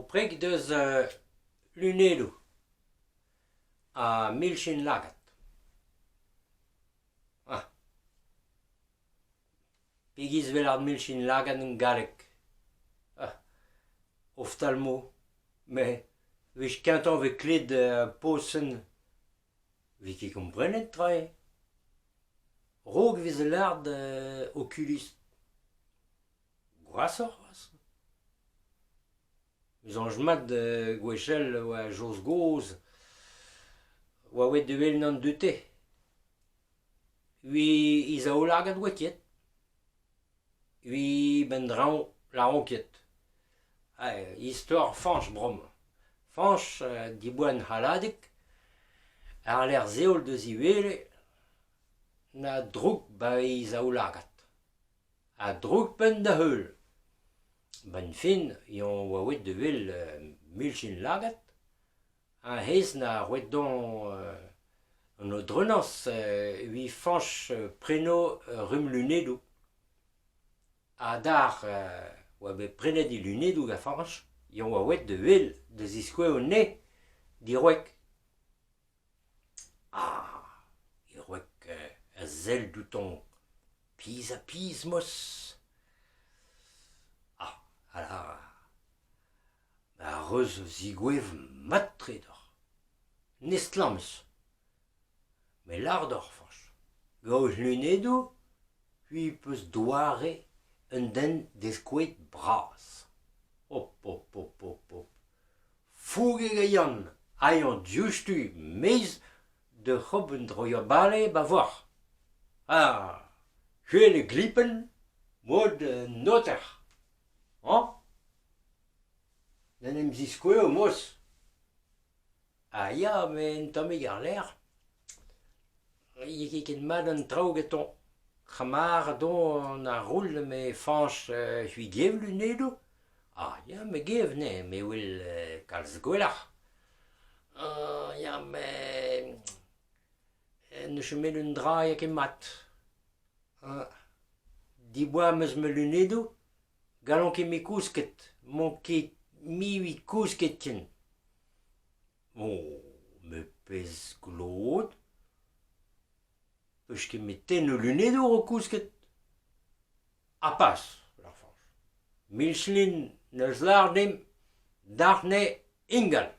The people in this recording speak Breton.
preg deus lunedoù ha milchin-lagad. Ah ! Pegiz 'vel ar milchin-lagad en galleg ? Ah ! Ophtalmo, met 'wech kentañ 'vez klevet posenn 'Vez ket komprenet tra eo. A-raok e veze lâret okulist. Gwashoc'h c'hoazh. Me soñj mat gwechall e oa Joz gozh oa aet da welet an dud-te. Evit e zaoulagad 'oa ket. Evit 'benn-draoñ 'lâro ket. Istor Fañch bremañ. Fañch diboan C'halladig, àr-lerc'h heol deus e wele, na droug 'ba e zaoulagad. Ha droug penn da heul. 'Benn fin eñ oa aet da wel milchin-lagad ha hennezh 'na roet dezhañ an ordrenañs evit Fañch preno ur rumm lunedoù. Adar oa bet prenet e lunedoù gant Fañch, eñ oa aet da wel da ziskouez anezhe d'e wreg. Ah, e wreg a sell dioutañ pizh-ha-pizh mos. Ah, a ar reuz a zigouezh mat-tre deoc'h. N'estlammus. Me 'lâr deoc'h, Fañch, gant ho lunedoù c'hwi 'peus doare un den deskouet bras. Hop-hop-hop-hop-hop ! Fouge gant Yann, ha eñ diouzhtu maez da c'hober un droiad-bale 'ba voc'h. Ah, uhel e glipenn, mod un noter, hañ ? N'en em ziskouezo mos. Ah ya, met un tammig àr-lerc'h n'eo ket ken mat an traoù gantañ. Tra-mar don ar roll eme Fañch c'hwi 'gev lunedoù ? Ah ya, me 'gev anezhe, me 'wel kalz gwelloc'h. Ah ya, met n'eus ket 'met un dra n'eo ket mat. Diboan 'm eus ma lunedoù, N'gallon ket mui kousket, 'maon ket mui kousket ken. Oh, met pezh glod ! 'Peus ket met tenn ho lunedoù o kousket ? Ha pas, lâr Fañch. Michelin 'neus lâret dimp dalc'h 'ne ingal.